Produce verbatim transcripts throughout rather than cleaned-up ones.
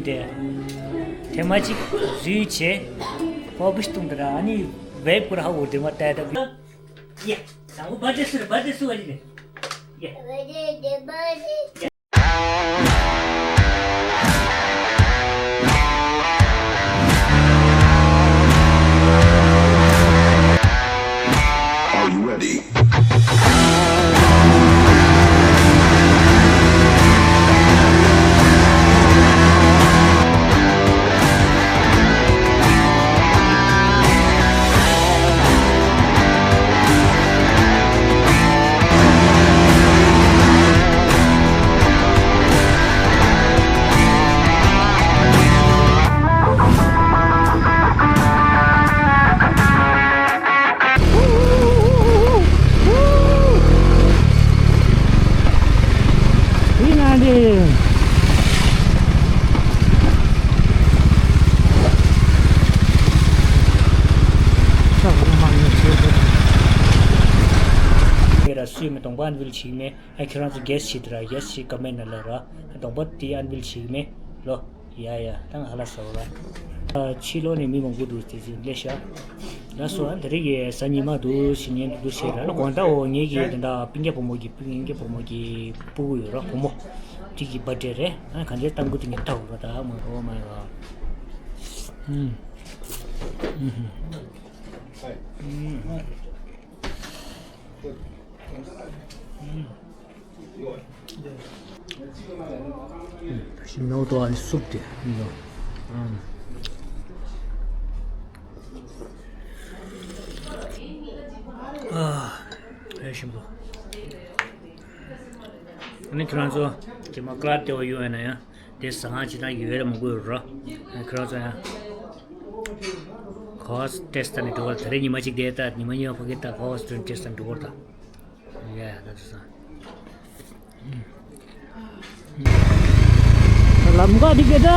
དེ། ཐེངས་མ་གཅིག་བཟོས་བྱས། པ་བུ་སྟོང་དེ་ར་ཨ་ནི་བེབ་ཀུར་ཧ་འོ་དེ་མ་ཏའི་ཏ་བི། ཡ། དང་པོ་བར་ཐི་སི་རེད། བར་ཐི་སི་བ་ལི་རེད། ཡ། Are you ready? སུས་མི་གཏོང་པ་ཨན་ཝིལ་བྱེད་ཀྱི་མེད། ཨ་ཁྱེད་རང་ཚོ་གེ་སི་བྱེད་དུ་ར། གེ་སི་བྱེད་ཀ་མེན་ན་ལ་ར། གདོང་པ་དེ་ཨན་ཝིལ་བྱེད་ཀྱི་མེད་ལོ། ཡ་ཡ། ད་ཧ་ལ་ས་བ་ལ། ཕྱི་ལོགས་ནས་མི་མང་པོ་འདུག་དེ་ཚོ་སླེབས་ཤག་ལགས་སོ། ཨ་དེ་རིང་གི་གཟའ་ཉི་མ་འདུག་ཞིག་ཉན་འདུག་ཞེས་ར་ལ། དགོང་དག་འོ་ངེད་ཀྱི་དེ་འདྲ་སྤུན་ཀྱག་བུ་མོ་གི་སྤུན་ཀྱག་བུ་མོ་གི་སྤུ་གུ་ཡོད་ར། བུ་མོ་གཅིག་གི་བར་ཐི་ཌེ་རེད། ཨ་གང་ཅི་གཏམ་རྒྱུད་དེ་ངས་ལྟ་འོ་ར། ད་མ་འོ་མ་ཡོད། ཨུམ། ཨུམ། ཨུམ། ཞིམ་ནོ་ཏོ་ཨ་ནི་སུབ་དེ་ཨ། ཨ་ཞིམ་པོ། ཨ་ནི་ཁྱེད་རང་ཚོ་ཀྱེ་མ་ཀླར་ཏེ་བ་ཡོད་ན་ཡང་དེ་ཟ་ཁང་ཅིག་དང་ཡོད་རེད་མང་པོ་ཡོད་རོ། ཁྱེད་རང་ཚོ་ཡང་ག་བ་ཊེ་སི་ཊི་ནི་འགྲོ་བར། ད་རེས་ཉི་མ་གཅིག་དེ་ད་ཉི་མ་གཉིས་པ་ཕ་གི་ད་ག་བ་ཊེ་སི་ཊི་འགྲོ་བར་ད། ཡ་ཡ། ད་དུ་སང་། ལམ་ཀ་དེ་ག་ད་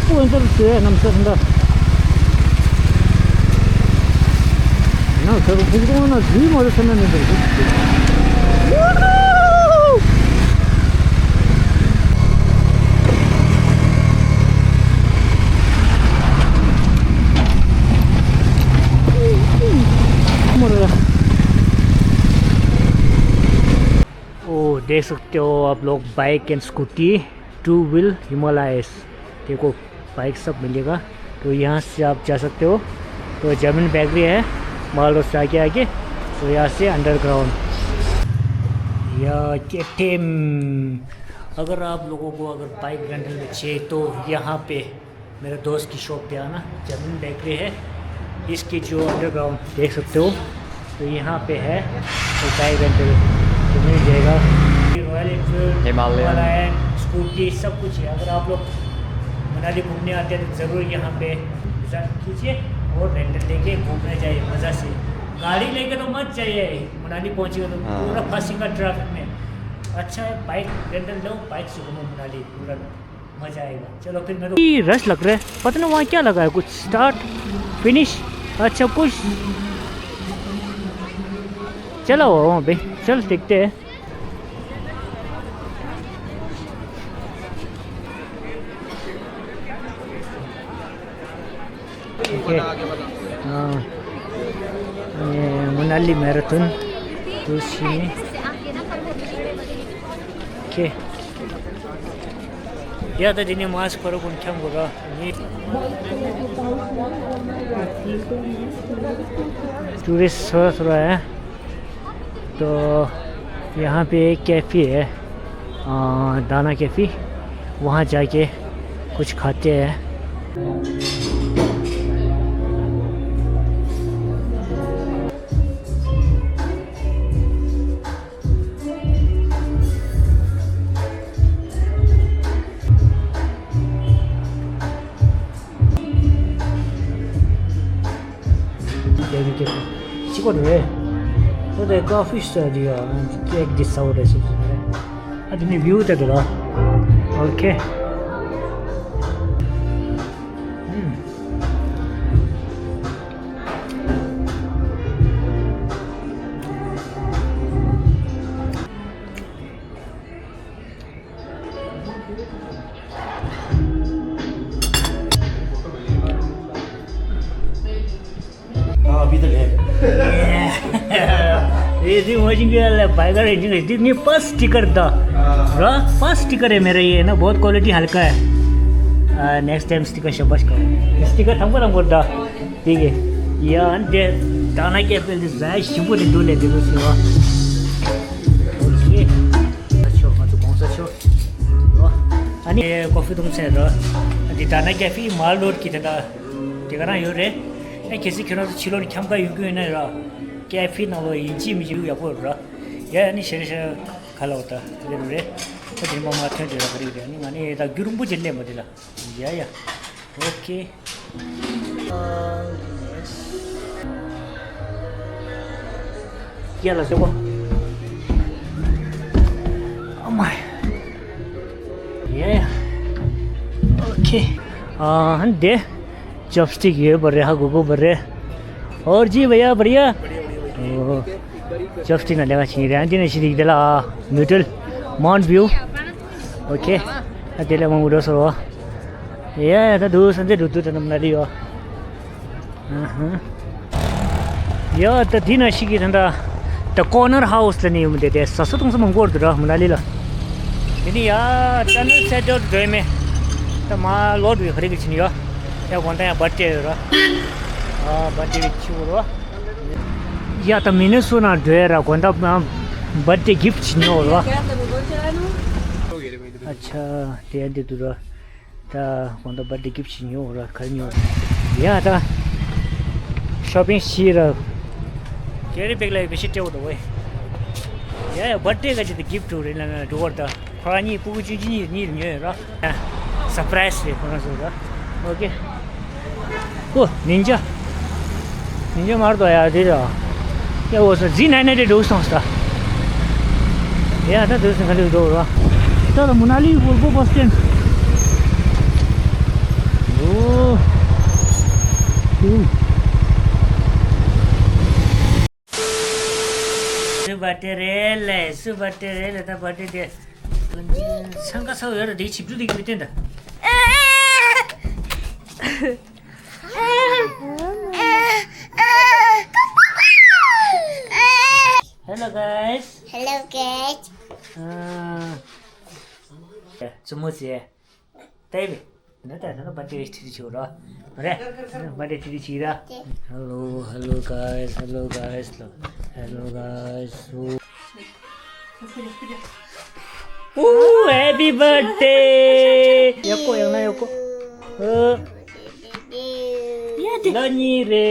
པོ་ཨེན་ཏར་ཟེར་ནམ་ཟེར་འདྲ། ན་ཟེར་ཕུག་རོང་ན་ཟིག་མ་རེད་ཟེར་ན་མི་འདུག ओ, देख सकते हो आप लोग, bike and scooty, two wheel Himalayas. देखो, बाइक सब मिलेगा। तो यहाँ से आप जा सकते हो। तो जमीन बेकरी है, माल रोड से आगे आगे। तो यहाँ से अंडरग्राउंड। या के टी एम। अगर आप लोगों को अगर बाइक रेंटल में चाहिए तो यहाँ पे मेरे दोस्त की शॉप पे आना, जमीन बेकरी है। इसकी जो अंडरग्राउंड देख सकते हो, तो यहाँ पे है, तो बाइक रेंटल तो मिल जाएगा। Royal Enfield, Himalayan. Himalayan, scooty, सब कुछ है। अगर आप लोग मनाली घूमने आते हैं तो ज़रूर यहाँ पे विजिट कीजिए और रेंटल लेके घूमने जाइए मज़ा से। गाड़ी लेके तो मत जाइए, मनाली पहुँचेगा तो हाँ। पूरा फंसेगा ट्रैफिक में। अच्छा है, बाइक रेंटल लो, बाइक से घूमो मनाली पूरा। मजा आएगा। चलो फिर मैं तो ये रश लग रहा है, पता नहीं वहाँ क्या लगा है, कुछ स्टार्ट फिनिश। अच्छा, कुछ चला हुआ वहाँ पे। चल, देखते हैं। ओके। हाँ। ये मनाली मैराथन। दूसरी में। ओके। ཡ་ད་དེ་ནས་མ་སི་ཁོ་ར་ཀུན་འཁྱམ་དགོས་ར། टूरिस्ट थोड़ा थोड़ा है। तो यहाँ पे एक कैफे है, अ, दाना कैफे। वहाँ जाके कुछ खाते हैं। ཅི་གོ་རེད། ཁོ་དེ་ཀོ་ཕི་སི་ཊོལ་རེད་ཡ། ཀེག་འདི་ཟ་བ་རེད་ཟེར་གྱི་རེད། ཨ་དེ་ནི་བིའུ་དེ་འདུག་ལ། ཨོ་ཁེ། ཨུམ། ये थी वॉशिंग के लिए बाइकर इंजन, इतनी पास स्टिकर था। रा पास स्टिकर है मेरा, ये ना बहुत क्वालिटी हल्का है। नेक्स्ट टाइम स्टिकर शबाश करो। स्टिकर थंबर हम बोलता। ठीक है। या अंते दाना के पे जाय शिबो दे दो ले दे दो सिवा। ओके। अच्छा, मैं तो कौन सा छो? अनि कॉफी तुम से र। अनि दाना के फी माल लोड की तना। तेरा यो रे। ए केसी खेरो छिलो ख्याम का युगु ने र। के फी ना लो इंची मिजु या पो र। या अनि शेर शेर खाला होता। रे रे। तो दिन मा मा थे दे रे। अनि माने दा गुरुम बुझे ले मदिला। या या। ओके। या ल सेको। अमाय। या या। ओके। अ हन दे। चॉपस्टिक ये बरे हा गुगु बरे। और जी भैया बढ़िया। ओ। चॉपस्टिक ना लेवा छी रे आंटी ने श्री दला म्यूटल माउंट व्यू। ओके। अ तेले मंगुडो सो। ཡ་ད་དུ་སན་ཏེ་དུ་དུ་ད་ནམ་ན་ལི་ཡོ། ཡ་ད་དེ་ན་ཞིག་གི་ད་ད་ད་ཀོར་ནར་ཧའུ་སི་ལ་ནི་ཡོང་དེ་དེ་ས་ས་སྟོང་ས་མང་པོར་འདུག་ར་མ་ན་ལི་ལ། དེ་ནི་ཡ་ད་ནི་སེ་ཏོར་འགྲོ་མེད། ད་མ་ལོ་དུ་ཧ་རི་གི་ཕྱིན་ཡོ། ཡ་དགོང་ད་ཡ་བར་ཏེ་ཡོད་ར། ཨ་བར་ཏེ་བི་ཆི་བོ་ར། ཡ་ད་མི་ནི་སུ་ན་འགྲོ་ཡ་ར་དགོང་ད་བར་ཏེ་གིབ་ཕྱིན་ཡོ་ར། ཨ་ཆ་དེ་ཡ་འདི་འདུག་ར། ད་གོང་ད་བར་ཐ་ཌེ་གིཕ་ཊི་ཞིག་ཉོ་ར་ག་རེ་ཉོ་ར། ཡ་ད་ཤོ་པིང་ཞིག་ར། ཀེ་རི་བེག་ལ་བེ་ཤི་སྤྲེའུ་ད་ཝེ། ཡ་ཡ་བར་ཐ་ཌེ་ག་ཅི་ད་གིཕ་ཊི་རེད་ལ་ན་འགྲོ་བར་ད་ཁོ་རང་གཉིས་སྤུ་གུ་ཆུང་ཆུང་གཉིས་གཉིས་ཉོས་ར། སར་པ་རའི་ཛི་རེད་ཁོ་རང་ཚོ་ར། ཨོ་ཀེ། ཀོ་ནིན་ཇ། ཉིན་རྒྱབ་མར་དོ་ཡ་དེ་ར། ཡ་འོ་སོ་ཟི་ནའི་ནའི་དེ་འགྲོ་སོང་ས། ཡ་ད་དེ་སེང་ག་དེ་འགྲོ་ར། ད་ལ་མུ་ན་ལི་ཝོལ་བོ་བྷ་སི་སི་ཊེན། འོ། ཧུ། སུ་བ་ཏེ་རེ་ལེ་སུ་བ་ཏེ་རེ་ལེ་ད་བ་ཏེ་དེ། སང་ག་ས་ཡོད་ར་དེ་ཆིབ་ཏུ་དེ་གི་བི་ཏེན་ད། Hello guys. Hello guys. ཙུ་མོ་ཟེ། ཏེ་བི། ན་ད་ན་བར་ཐ་ཌེ་ཁྲི་ཁྲི་ཆུ་ར། རེ། བར་ཐ་ཌེ་ཁྲི་ཁྲི་ཆི་ར། Hello, hello guys, hello guys, hello guys. Ooh, happy birthday. ཡག་པོ་ཡག་ན་ཡག་པོ། ཨོ། ཡ་དེ། ལ་ཉི་རེ།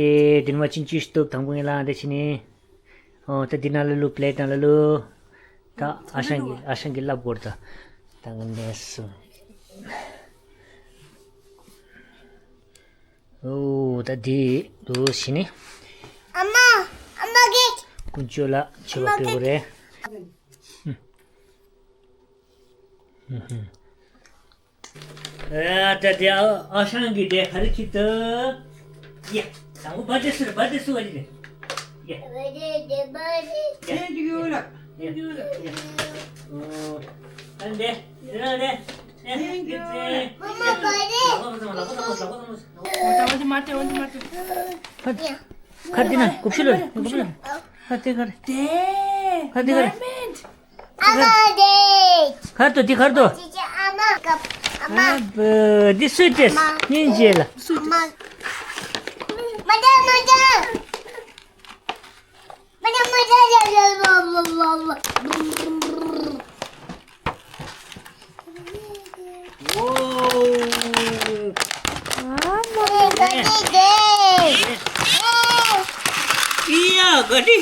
ཨེ་དེ་ནི་མ་ཅིན་ཅུས་སྟོབས་དང་པོ་ཡིན་ལ་འདི་ཕྱི་ནི། ཨོ་ད་འདི་ན་ལ་ལུ་པི་ལེ་ཊི་ན་ལ་ལུ། ད་ཨ་ཞང་གི་ཨ་ཞང་གི་ལབ་གོར་ད། ད་ང་ནས་སུ། ཨོ་ད་འདི་དུ་ཕྱི་ནི། ཨ་མ། ཨ་མ་གི། ཀུན་སྤྱོད་ལ་ཆེ་བ་ཨ་མ་གི་སྤྲོད་དགོས་རེད། ཨ་ད་དེ་ཨ་ཨ་ཞང་གི་དེ་ག་རེ་ཁྱི་ད། ཡ། དང་པོ་བར་ཐ་ཌེ་སུ་རེད་བར་ཐ་ཌེ་སུ་བ་ལི་རེད། ཡ། བར་ཐ་ཌེ་བར་ཐ་ཌེ། ཡ། ཡ། ཡ། ཨོ། ཨ་འདེ། དེ་ར་རེད། Thank you. ཁ་དེ་ན་ཀུབ་ཤི་ལོ་ཀུབ་ཤི་ལོ། ཁ་དེ་ག་རེ། ཁ་དེ་ག་རེ། ཁ་དེ་ག་རེ། ཁ་དེ་ག་རེ། ཨ་མ་དེ། གར་དུ་འདི་གར་དུ། ཅི་ཅི་ཨ་མ་ཀབ་ཨ་མ། ཨ་འདི་སུས་ཏེས་སྙིང་རྗེ་ལ། ཨ་མ། མ་འདྲ་མ་འདྲ། མ་འདྲ་མ་འདྲ། ཨོ། ཨ་མ། ཨི་ཡ་ག་ཏི།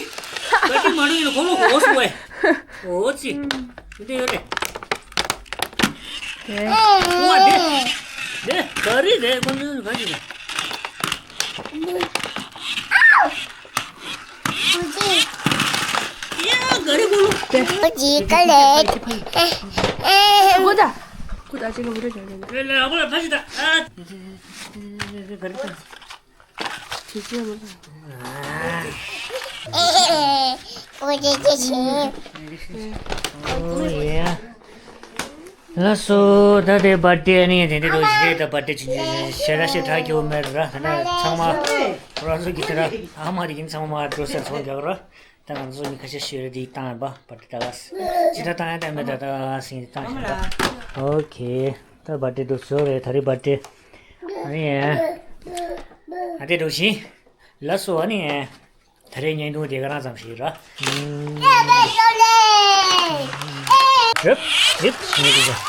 ག་ཏི་མ་རུ་ཡིན་ཁོ་ལོ་ཧོ་སུ་ཝེ། ཨོ་ཙི། འདི་ཡོད་རེད། ཨེ། ཝ་དེ། དེ་ག་རེ་རེད་ཁོ་ནི་ག་ཅི་རེད། ཡ་ག་རེ་ཁོ་ལོ། ཨེ། ཨེ། ཀུ་ད། ཀུ་ད་ཅི་ལོ་བུ་རེད་ཅང་ཅང་། ཨེ་ལ་ཨ་ཁོ་ལ་ཕ་ཞིག་ད། ཨ། ག་རེ་ད། ཁྱེད་ཀྱིས་མ་ལ། ཨོ་ཅེ་ཅེ་ཅེ། ཨོ་ཡེ། ལགས་སོ། ད་དེ་བར་ཐི་ཨ་ནི་དེ་འདྲ་རོ་ཞིག་རེད། ད་བར་ཐི་ཆུང་ཆུང་ཞེ་དྲག་ཞེ་དྲག་གི་འོ་མེད་ར། ད་ཚང་མ་ཁོ་རང་ཚོ་གི་དེ་ར་ཨ་མ་དེ་གིན་ཚང་མ་འགྲོ་སར་ཚོང་རྒྱག་ར། ད་ང་ཚོ་ནི་ཁ་ཤས་ཤོད་རེ་དེ་བཏང་ཡིན་པ། བར་ཐི་ད་ག་ཅི་ད་བཏང་ཡ་ད་མེད། ད་ད་སིང་བཏང་ཤག་ད། ཨོ་ཁེ། ད་བར་ཐི་འགྲོ་ཚོ་རེད། ད་རེས་བར་ཐི་ཨ་ནི་ཨ་དེ་འགྲོ་ཞིང་། ལགས་སོ། ཨ་ནི་ད་རེས་བརྙན་ཐུང་དེ་ག་རང་ཙམ་ཞིག་ར། རེད་རེད་ཞིག་ནས་དེ་ཚོ་